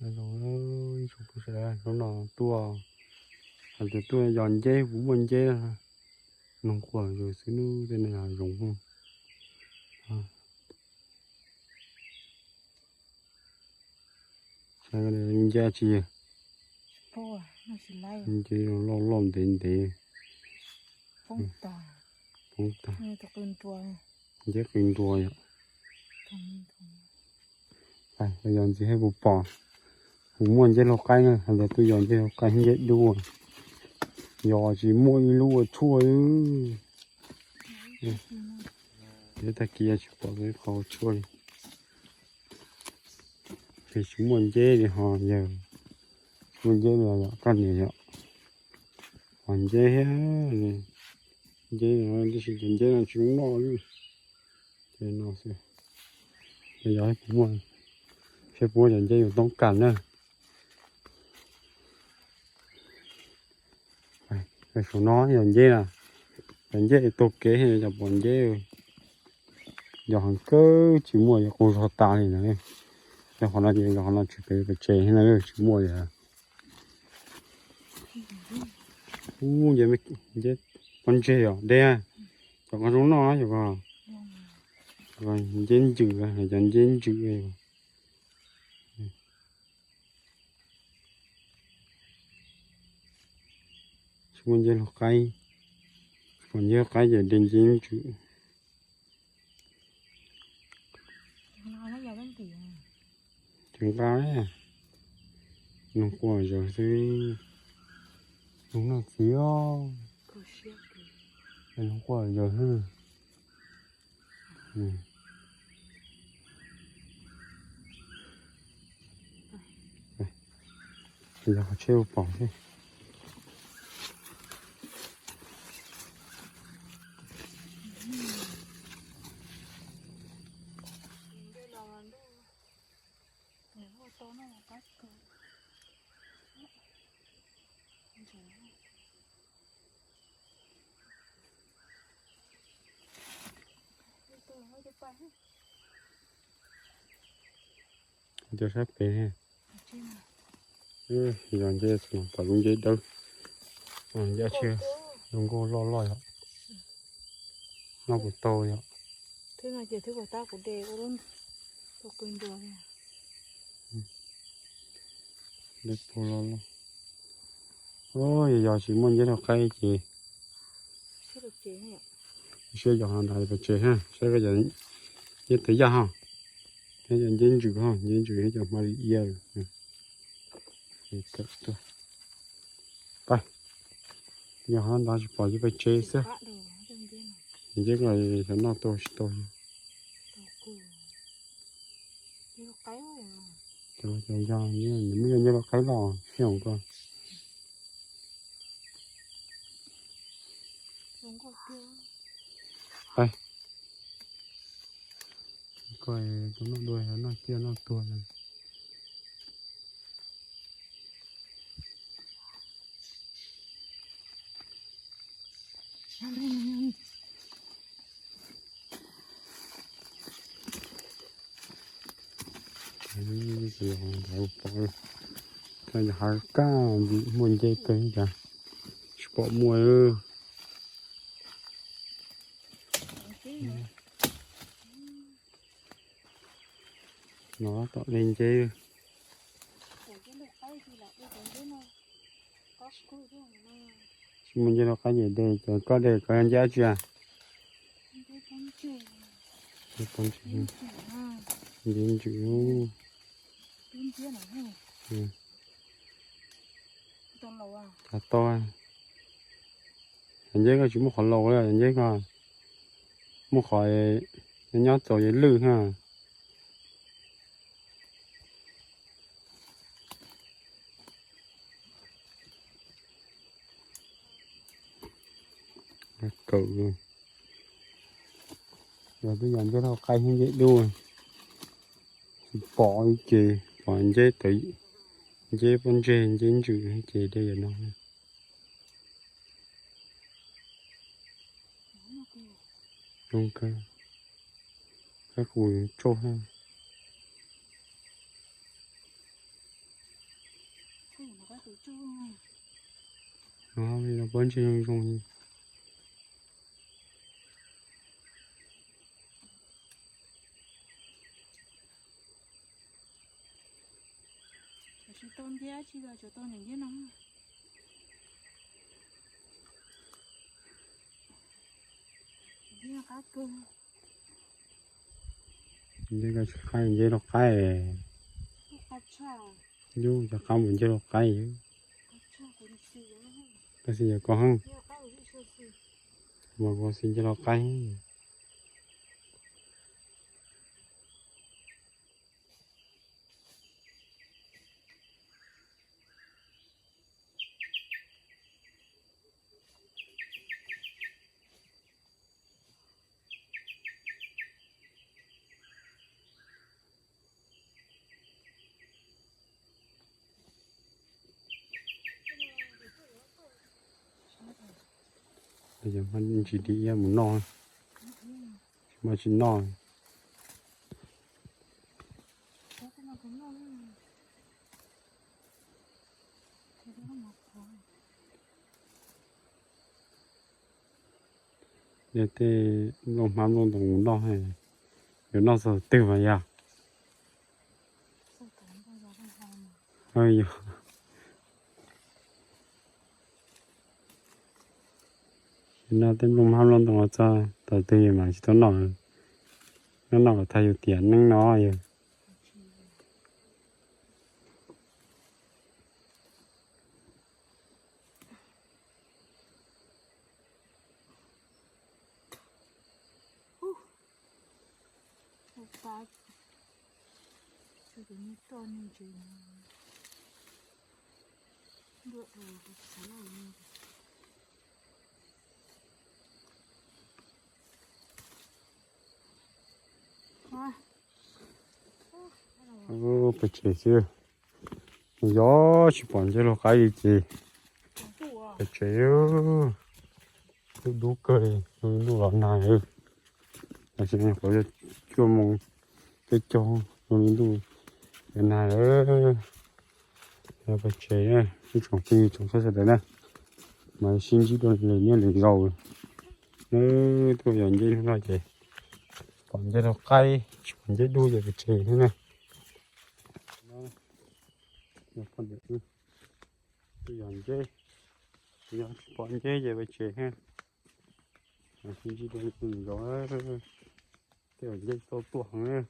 Zoo, ib tsoom phooj ywg sawv daws, hnub no tuaj, hais tias tuaj yos nceb, puas muaj nceb, noog quaj zog xwb nawb, tej no yog zoov. Nceb tsis, nceb loj loj ntev ntev, poob tag, nceb qw nrua yom. Yog ntxiv hais puas pom, puas muaj nceb laug qaib na, hais tias tuaj yos nceb laug qaib nceb dub, yos tsis muaj ib lub ua tshuaj. Ib tag kis tsis pom ib qho ua tshuaj li. Ces tsis muaj nceb li ho yog, tsis muaj nceb li yom, kaj ntug yom. Pom nceb thiab, nceb no tab sis cov nceb no tsis noj li. Ces no xwb, yog puas muaj, seb puas muaj cov nceb yus toob kas na. Saum no yog nceb na, cov nceb taug kev yog pom nceb, yog heev kawg tsis muaj, yog quaj zog tas li na. Yog qhov no ces yog qhov no tsis pem pem tsev na, tsis muaj li. Ub, nceb pob ntseg os deb, cov qos zoo noj, cov nceb ntsws, cov nceb ntsws. Tsis muaj nceb laug qaib, pom nceb laug qaib ces de nceb ntsws. Tsis nqa, noog quaj zog xwb, noog noj txiv os, noog quaj zog xwb. Yog qhov tsheb ua pom xwb. Cov sab pem, yog nceb, pom lub nceb dawb, nceb tsheb zoo nkauj loj loj yom. Noj puas tau yom. Dej puag loj loj. Yog tsis muaj nceb laug qaib ces siab yos hov ntawd pem tsev ha, saib koj cov nceb tawv yaj ho, thiab cov nceb ntsws ho, nceb ntsws thiab cov hma li ia. Yog hov ntawd tsis pom ces pem tsev xwb. Nceb ko xyov noj tau tsis tau. Cov, cov yog, nws muaj yog nceb laug qaib los sib hoom ko. Ko, tus noj dua yog noj ciaj noj tuag na. Pom, hav kaj muaj nceb kawg cas tsis pom muaj. No tom dej nceb. Tsis muaj nceb laug qaib ces de, ces koj de koj nceb dab tsi? Nceb ntsws. Cov to, cov nceb ko tsis muaj qhov laus li, cov nceb ko muaj qhov nyob txaus ces lwj na. Kawm, yog twb yog nceb laug qaib thiab nceb dub, tsis pom ib ce, pom nceb tawv, nceb pob ntseg, nceb ntsws ces de yam no. Zoo kawg, kab kuv tsauj thiab. Pob ntseg zoo zoo li. Tsis tau ntiab tsis los tsuas tau niam ntiab no. Ntiab qab kawg. Ntiab koj tsis qaib, ntiab luag qaib. Lub qab tshaj. Yus cov qab mus ntiab luag qaib. Qab tshaj kuv xis. Koj xis yog koj heev. Ntiab qab kuv xis xwb. Mas koj xis ntiab luag qaib. Yog mas tsis dim iab mus noj, mas tsis noj. Yog tej nplooj hmab nplooj ntoo mus noj, yuav noj txog twg mas yog. Yog. Noj tej nplooj hmab nplooj ntoo txog thaum twg yus mam tsis tau noj. Noj noj kom tag yus tiam neej no yog. Pem tsev xwb, yog tsis pom ntiab luag qaib li ces pem tsev. Dub dub kawg li, ntuj los nag. Tam sim no nyuam qhuav cuaj moos cuaj caug, zoo li ntuj yuav nag lawm. Yog pem tsev, ib tsoom phooj ywg tsoom saib sawv daws na, mas sib ntsib dua lwm niaj lwm zaus. Neb tuaj yos nceb hnub no ces pom ntiab luag qaib, tsis pom ntiab dub ces pem tsev thiab na. Tuaj yos nceb, yog tsis pom nceb ces pem tsev thiab. Sib ntsib dua lwm zaus, tej zaum nceb tau tuaj heev.